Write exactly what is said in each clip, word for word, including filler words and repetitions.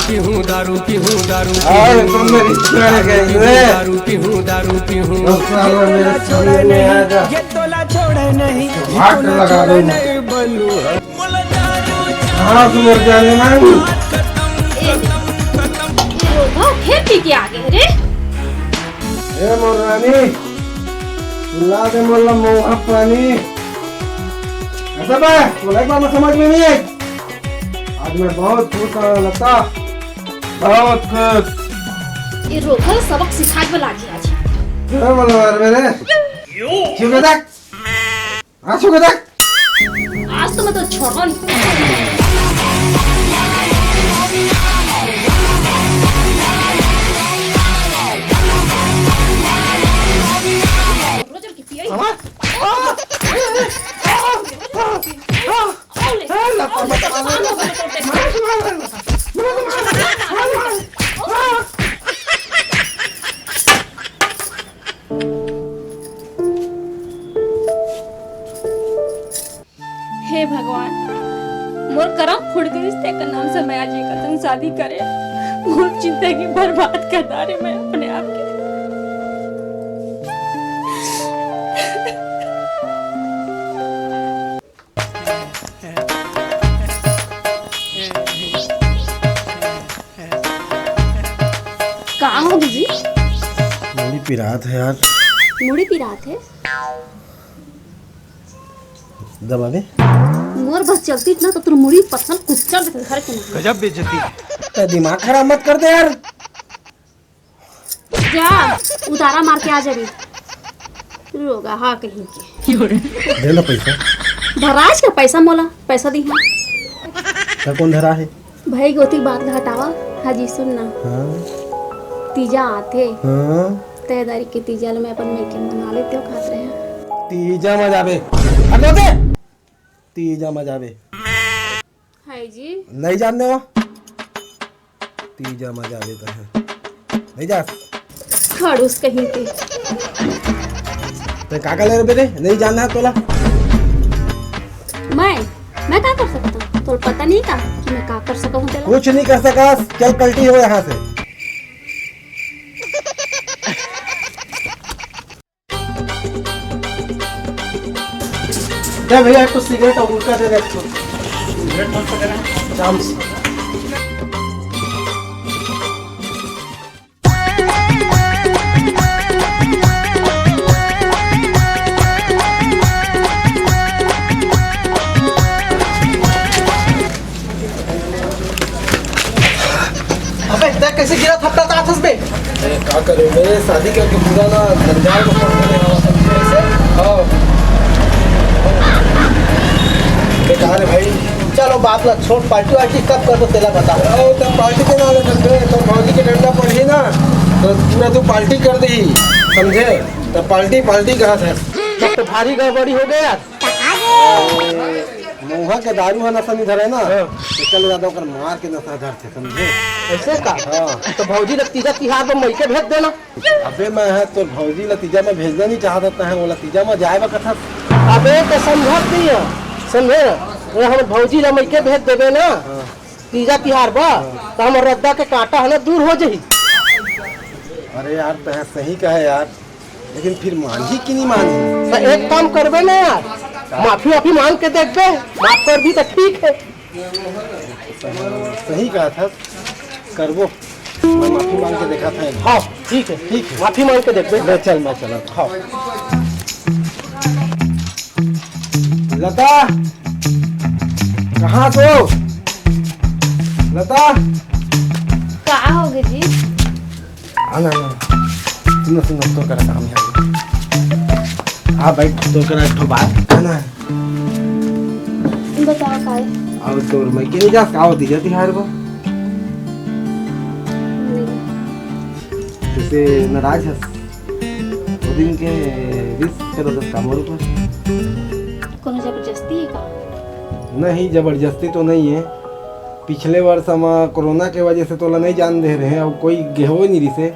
पीहूं दारू, पीहूं दारू, अरे, तुम मेरी छोड़ गई रे। दारू पीहूं, दारू पीहूं। अब साला मेरे सामने में आ जा। ये तोला छोड़े नहीं, हाथ लगा दूंगा। नहीं बलू। हाथ मर जाने ना। ए, ये रोगवा फिर पी के आ गए रे। ए मोर रानी, ला दे मोला मौहा पानी। ऐसा बे, बोला एक बार मैं समझ में नहीं आई। आज मैं बहुत खुश हूँ लता, बहुत खुश। ये रोगवा सबक सिखाए वाला आज। ए मोर रानी, मेरे क्यों बेटा? हाँ, छू के देख। आज तो मैं तो छोड़वा नहीं। रोज की पिए। हे भगवान, मोर करम फूट गइस, तेकर नाम से मैं आज एक असन शादी करे। मोर जिंदगी बर्बाद कर डारे मैं अपने आप के। का हो जी? मुड़ी पिरात हे यार। मुड़ी पिरात हे? दबा दे। मोर बस चलती इतना तो तोर मुड़ी पत्थल कुचल देते घर के ना। गजब बेइज्जती। ते दिमाग खराब मत कर दे यार। जा, उतारा मार के आ जाबे। रोगहा कहीं के। दे ना पैसा। धराज का पैसा मोला, पैसा दी। त कोन धरा हे? भाई गोती बात घटावा। हाजी सुन ना। हाँ। तीजा आथे। हाँ। तय दारी के तीजा ल मैं अपन मइके मना लेते हो खात रहे। तीजा म जाबे। हट दे। तीजा म जाबे। हाय जी। नहीं जान देवा। तीजा म जाबे त है। नहीं जा। खड़ूस कहीं के। ते का का ले रे बेटे? नहीं जानना है तोला। मैं मैं का कर सकता हूँ? तोला पता नहीं का कि मैं का कर सकता हूँ तेला? कुछ नहीं कर सका। चल पलटी हो यहाँ से। दे भैया, एक तो सिगरेट और गुटखा दे दे, एक तो। सिगरेट कौन सा देना है? जाम्स। अबे, तै कैसे गिरा थपड़ा तात हस बे? अरे, का करे, मेरे शादी करके पूरा ना जंजाल में फंस गए हैं। कैसे? हाँ। बेकार है भाई। चलो, बात ला छोड़, पार्टी वार्टी कब करबो, तेला बता। अरे, तब पार्टी के ना करबे, तो भौजी के डंडा पड़ही ना, तो पूरा तू पार्टी कर देही, समझे? तो पार्टी, पार्टी कहा था। तब तो भारी गड़बड़ी हो गया यार। मउहा के दारू ह नशा नहीं धरे ना, हाँ। तो चल जाता ओकर मार के नशा धरथे, समझे? ऐसे का? हाँ। तो भौजी ला तीजा तिहार बर मइके भेज देना। अबे मैं ह तोर भौजी ला तीजा में भेजना नहीं चाहत, तैं ह ओला तीजा में जाए बर कथस। अबे तो समझत नहीं है, समझे ना? वो हमर भौजी ला मइके भेज देबे ना, हाँ। तीजा तिहार बर, हाँ। तो हमर रद्दा के कांटा है ना दूर हो जाही। अरे यार, तैं सही कहे यार। लेकिन फिर मानही कि नहीं मानही? तो एक काम करबे ना यार, माफी वाफी मांग के देखबे, माफ कर दी तो ठीक है। सही कहा था, करबो। मैं माफी मांग के देखा था। हाँ, ठीक है, ठीक है। माफी मांग के देखबे। मैं चल, मैं चला। हाँ। लता, कहाँ तो? लता। का होगे जी? आ ना, ना। सुनो, सुनो, तो करा काम है। हाँ भाई, तो करा एक ठो बात है ना। बताओ, काय? अब तोर मइके नहीं जास, का होती जाती हार को? नहीं। जैसे नाराज है। वो दिन के विश करो दस का मोर ऊपर। कोनो जबरदस्ती है का? नहीं, जबरदस्ती तो नहीं है। पिछले वर्ष हम कोरोना के वजह से तोला नहीं जान दे रहे हैं, अब कोई गेहो नहीं रिसे।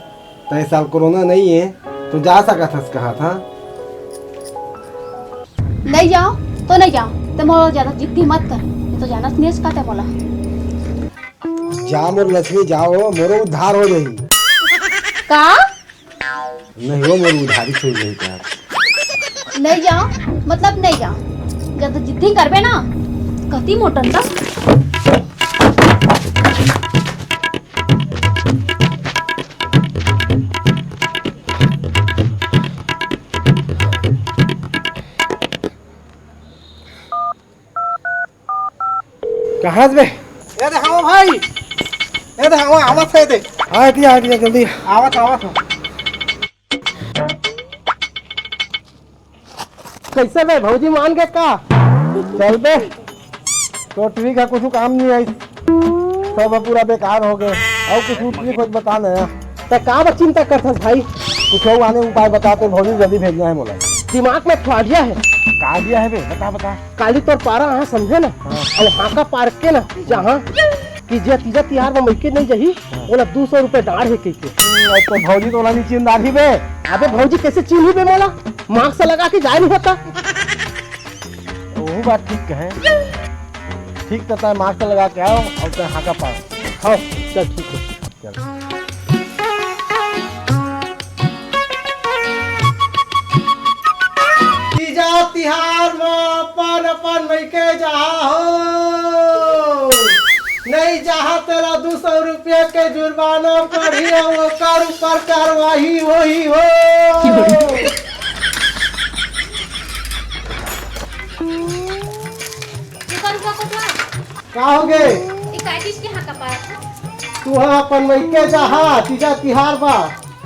तो इस साल कोरोना नहीं है, तो जा सकत हस कहा था। नहीं जाओ तो नहीं जाओ, ते मोला ज्यादा जिद्दी मत कर, ये तो जाना नहीं का ते मोला। जा मोर लक्ष्मी, जाओ, मोरो उद्धार हो जाही। का? नहीं हो, मोर उधारी छूट जाही का? नहीं जाओ, मतलब नहीं जाओ। जब तो जिद्दी करबे ना, कति मोटन तक। कहाँ से बे? ए दे, हवा भाई। ए दे, हवा, हवा से दे। आ, दिया, आ, दिया, जल्दी। आवत, आवत हो। कैसे बे, भौजी मान के का? चल बे, तो ट्रिक है, कुछ काम नहीं आई, सब पूरा बेकार हो गए। और कुछ ट्रिक कुछ बता नया। त का बा चिंता करथस भाई? कुछ और आने उपाय बता, तो भौजी जल्दी भेजना है मोला। दिमाग में एक ठो idea है। का idea है बे? बता, बता। काली तोर पारा हाँ समझे ना, हाँ। और हाका पार्क के ना जहाँ कि जे तीजा तिहार में मइके नहीं जाही, हाँ। ओला दो सौ रुपए डार है कहिके। हम्म, अब तो भौजी तो ओला नहीं चिन्ह डारही बे। अबे भौजी कैसे चिन्ही बे मोला? मास्क लगा के जाए नहीं होता। वो बात ठीक कहे। ठीक तो तय मास्क लगा के आओ और तय हाका पाओ। हाँ, चल ठीक है। चल। तीजा तिहार म अपन अपन मइके जहा हो, नहीं जहा तेला दू सौ रुपया के जुर्माना पड़ही अउ ओकर ऊपर कार्रवाई होही हो। रुका, रुका, रुका। का हो गे? ए, काय चीज के हाका पारत हस? तुहा अपन मइके जहा, तीजा तिहार बा।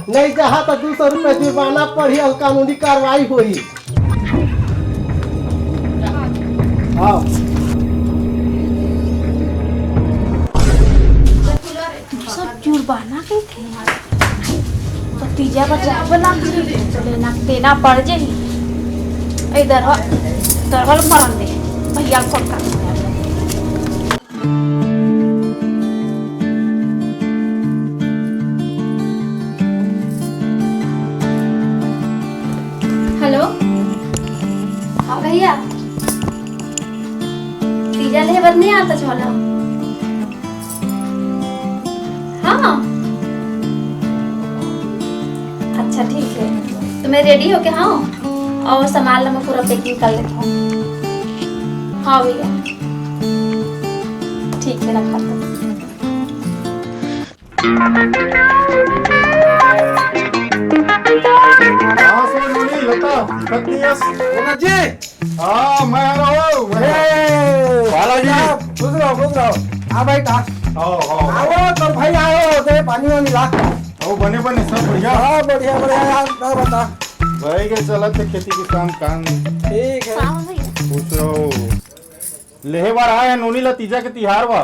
नहीं जहा त दू सौ रुपया जुर्माना पड़ही अउ कानूनी कार्रवाई होही। हाँ। सब जुर्माना कहिथे। तो तीजा बर जाए बर लागही, तो लेना देना पड़ जाही। ए दरवा, दरवा ल मारन दे, भैया ल फोन कर। हेलो, हाँ भैया, तीजा लेहे बर नहीं आता छोला? हाँ, अच्छा ठीक है, तो मैं रेडी होके, हाँ, और सामान ला मैं पूरा पैकिंग कर लेता हूँ। हाँ भैया, ठीक है, रखा तो। हाँ, सुन, मुनी, लता, पत्नी यस। बोला जी। हाँ, मैं आ रहा हूँ, मैं। ए, बालाजी। खुश रहो, खुश रहो। आ भाई, का? आओ, आओ। आओ, तो भाई आयो, दे पानी वानी ला। आओ, बने, बने, सब बढ़िया। हाँ, बढ़िया, बढ़िया यार, का बता? भाई के चलत है खेती किसान काम। ठीक है। खुश रहो। लेहे बर आए हैं नोनी ला तीजा के तिहार बा।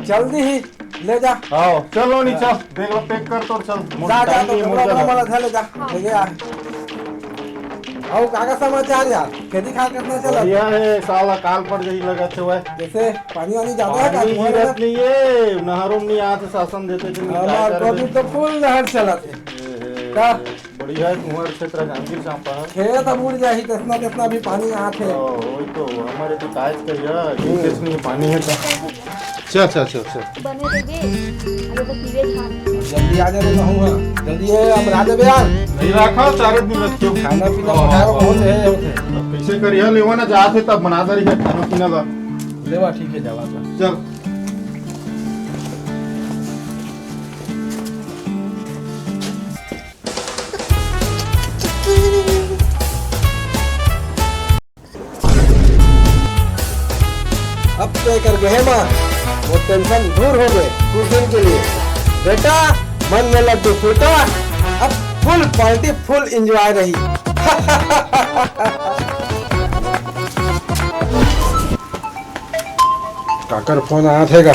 जल्दी ही ले जा। आओ, चल नोनी, चल। बैग ला पैक कर तो चल। मोर जा, जा, टाइम तो नहीं, कपड़ा मोर वपड़ा जगह। वाला धर ले जा। ले गया। और का का समाचार यार? खेती खार कितना चला? बढ़िया है, साल अकाल पड़ जाही लगत है वह। जैसे पानी वानी ज्यादा है का? पानी तुम्हारे गिरत इधर? नहीं है, नहरों में नहीं आते, शासन देते थे, नहीं हमार क्या कर तो दे। अभी तो फुल नहर चलत है। ए, ए, का? बढ़िया है, कुंवर क्षेत्र जांजगीर चांपा है। खेत अब उड़ जाही, कितना, कितना भी पानी आत है। ओ, वही तो, हमारे तो काज करिया, हम्म। किस नहीं पानी है तो। अच्छा, अच्छा, अच्छा, अच्छा। बने रहिए, अरे तो पीवे धान। जल्दी आ जाबे, मैं हूँ, हाँ। जल्दी है, अब रात में यार। नहीं रखा, चारों दिन रखियो। खाना पीना हाँ, पकाए हाँ। कौन है, है? अब कैसे करिया, लेवा ना जात है, तब बना दे रही है खाना पीना ला। लेवा, ठीक है, जावा तो। चल। अब तो एकर गहे मा वो टेंशन दूर हो गए कुछ दिन के लिए। बेटा, मन में लड्डू फूटा, अब फुल पार्टी, फुल एंजॉय रही। काकर फोन आया थे का?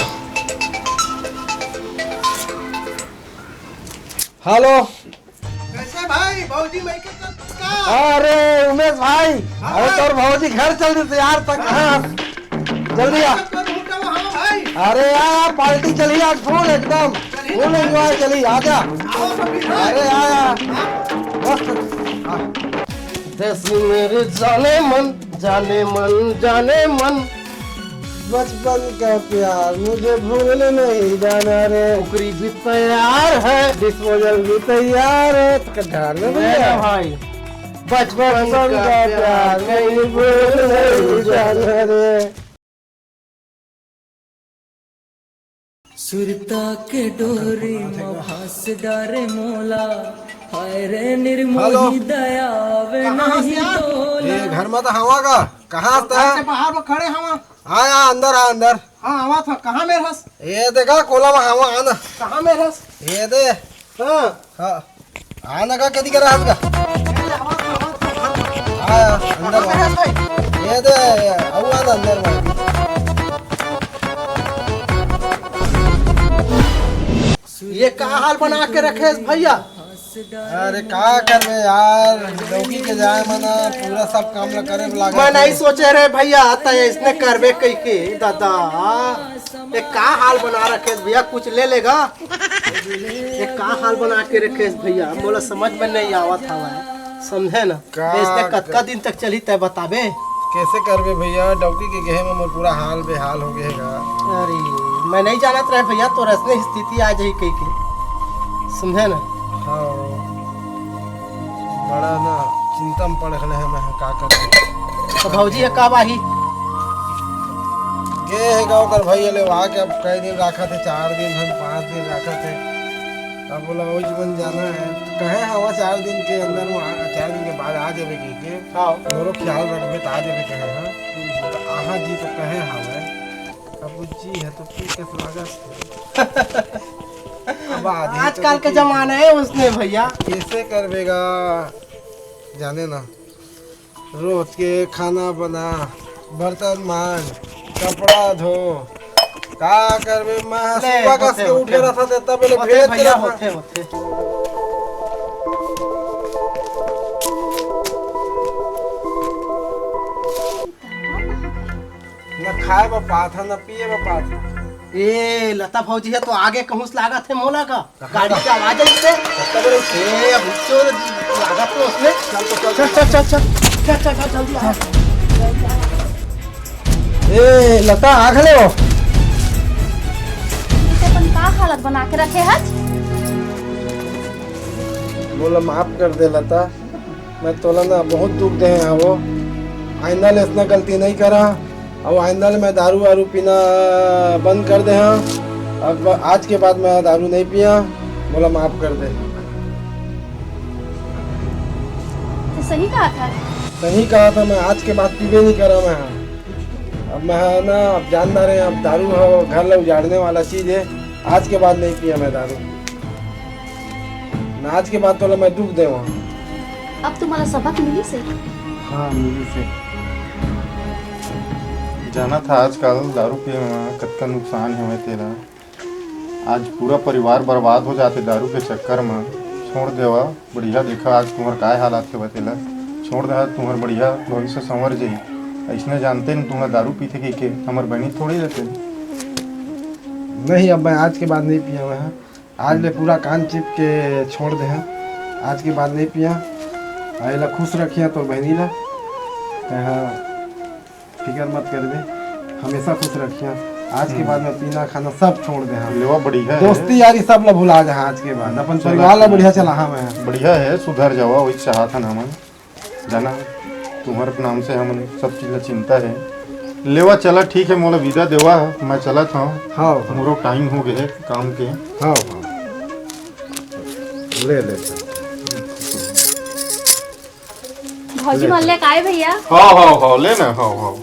हेलो। कैसे भाई, भौजी मइके चल का? अरे उमेश भाई, हाँ अरे भाई। तोर भौजी घर चल दी यार, तक हाँ। जल्दी आ। तोर भूटा हाँ भाई। अरे यार, पार्टी चली आज फुल एकदम, चली फुल ना। एंजॉय चली, आजा। आओ तो फिर। अरे आ, आ। हाँ। मस्त। हाँ। देसी मेरे जाने मन, जाने मन, जाने मन। बचपन का प्यार मुझे भूल नहीं जाना रे। कुकरी भी तैयार है। डिस्पोजल भी तैयार है। तो ध्यान में भैया। भाई, बचपन का प्यार मुझे भूल नहीं जाना रे। सुरता के डोरी म फंस डारे मोला, हाय रे निर्मोही। हेलो। दया आवे नहीं तोला। ए, घर में तो हवा का? कहाँ हस? घर से बाहर में खड़े हवा। आया, अंदर आ, अंदर। हाँ, आवा था। कहाँ में हस? ये देखा, कोला में हवा, आना। कहाँ में हस? ये दे। हाँ। हाँ। आना का, कदी करा हस का? आया, अंदर कहाँ में हस भाई? ये दे, आऊ आना अंदर में। ये का हाल बना के रखे हस भैया? अरे का करबे यार, डौकी के जाए म ना पूरा सब काम ला करे ला लागत। मैं नहीं सोचे रे भैया, तय इसने करबे कही के दादा। ये का हाल बना रखे हस भैया, कुछ ले लेगा? ये का हाल बना के रखे हस भैया, मोला समझ में नहीं आवत हवा, समझे ना? का इसने कतका दिन तक चली, तय बताबे? कैसे करबे भैया, डौकी के गहे में मोर पूरा हाल बेहाल हो गए गा। अरे, मैं नहीं जानत रहे भैया, तोर असने स्थिति आ जाही कही के, समझे ना? हाँ, बड़ा ना चिंता में पड़ गए हैं मैं, का करबे। तो भौजी है कब आही? गे हे गा ओकर भाई ले, वहाँ के अब कई दिन रखा थे, चार दिन हम पाँच दिन रखा थे। अब बोला, "ओई मन जाना है।" तो कहे, "हाँ, वहाँ चार दिन के अंदर, वहाँ चार दिन के बाद आ जाबे," कह के। हाँ। "मोरो ख्याल रखबे, तो आ जाबे," कहे, हाँ। तो आहा जी तो कहे, "हाँ, मैं।" अब वो जी है, तो फिर कैसे लगा? अब आदमी तो आजकल के जमाना है उसने, भैया। कैसे करबेगा, जाने ना। रोज के खाना बना, बर्तन मांज, कपड़ा धो, का करबे? मैं ले, सुबह कस होथे, के उठे होथे। रहता थे, तब ले होथे भेज भैया, रहता। होथे, होथे। न खाए बर पात ह, न पिए बर पात ह। ए, लता भौजी है तो आगे कहूँ से लागत है मोला का? गाड़ी के आवाज आई से। कत्ता बड़े ए, अब चोर लागत तो उसने। चल तो चल। चल, चल, चल, चल। चल, चल, चल, जल्दी आ। ए, लता, आ घले हो। इसे अपन का हालत बना के रखे हस? मोला माफ कर दे, लता। मैं तोला ना बहुत दुख दे हवो। आइंदा ले अतना गलती नहीं करा। अउ आइंदा ले मैं दारू वारू पीना बंद कर दे हंव। अब आज के बाद मैं दारू नहीं पिया, मोला माफ कर दे। तो सही कहा था। सही कहा था, मैं आज के बाद पीबे नहीं करा मैं। अब मैं ना, अब जानदार है, अब दारू है, घर ला उजाड़ने वाला चीज है। आज के बाद नहीं पिया मैं दारू। ना आज के बाद तोला मैं दुख देवा। अब तुम्हारा सबक मिली से? हाँ, मिली से। जाना था आजकल दारू पिए में कतका नुकसान हवे तेला। आज पूरा परिवार बर्बाद हो जाथे दारू के चक्कर में। छोड़ देवा, बढ़िया देखा आज तुम्हार काय हालात हवे तेला। छोड़ देवा, तुम्हार बढ़िया भविष्य संवर जाई। अइसने जानते न तुम्हार दारू पीथे कहिके, हमर बहनी थोड़ी रहते। नहीं, अब मैं आज के बाद नहीं पिया मैं, हाँ। आज ले पूरा कान चिप के छोड़ दे हन। आज के बाद नहीं पिया। आ, एला खुश रखिया तोर बहनी ला। तैं हा फिकर मत करबे, हमेशा खुश रखिया। आज के हम्म। बाद में पीना खाना सब छोड़ दे हन। लेवा बढ़िया है। दोस्ती यारी सब ला भुला जा आज के बाद। अपन अच्छा परिवार ला लगा। बढ़िया चला, हाँ, मैं। बढ़िया है, सुधर जावा, वही चाहत हन हमन। जाना, तुम्हर नाम से हमन सब चीज ला चिंता है। लेवा चला, ठीक है, मोला विदा देवा, मैं चलत हंव। हाँ, हाँ। मोरो टाइम हो गए है काम के। हाँ, हाँ। ले, ले। भौजी ले। मन ले काय भैया? हाँ, हाँ, हाँ, ले ना, हाँ, हाँ।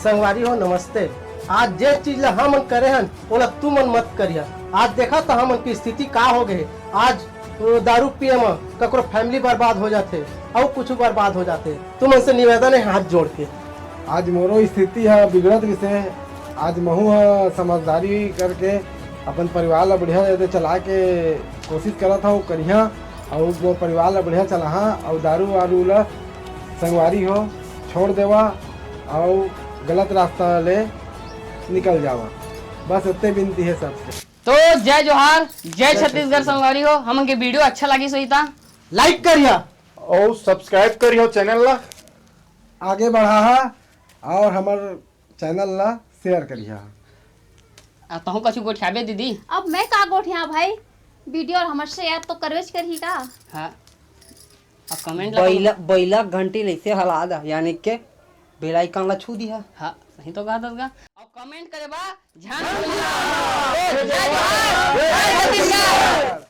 संगवारी हो, नमस्ते। आज जे चीज ला हमन करे हन, ओला तुमन मत करिया। आज देखा तो हमन की स्थिति का हो गए। आज, अ, दारू पिए म ककरो family बर्बाद हो जाथे, अउ कुछ बर्बाद हो जाथे। तुमन से निवेदन है हाथ जोड़ के। आज मोरो स्थिति ह बिगड़त रिसे। आज महू ह समझदारी करके अपन परिवार ला बढ़िया जैसे चला के कोशिश करत हव, करिहा। अउ वो परिवार ला बढ़िया चलाहा, अउ दारू वारू ला संगवारी हो छोड़ देवा, अउ गलत रास्ता ले निकल जावा। बस इतने विनती है सबसे। तो जय जोहार, जय जय छत्तीसगढ़ छत्तीसगढ़। संगवारी हो, हमन के video अच्छा लगिस होही ता like करिहा। अउ subscribe करिहा channel ला। आगे बढ़ाहा और हमर चैनल ला शेयर करिहा। आ तहूँ कछु गोठियाबे दीदी। अब मैं का गोठिया भाई, वीडियो हमर से याद तो करबेच करही का। हाँ। अब कमेंट ला बैला बैला घंटी लैसे हला दा, यानी के बेल आइकन ला छू दिहा। हाँ, सही तो कहा दस गा। अब कमेंट करे बा झन भूला। जय जोहार, जय छत्तीसगढ़।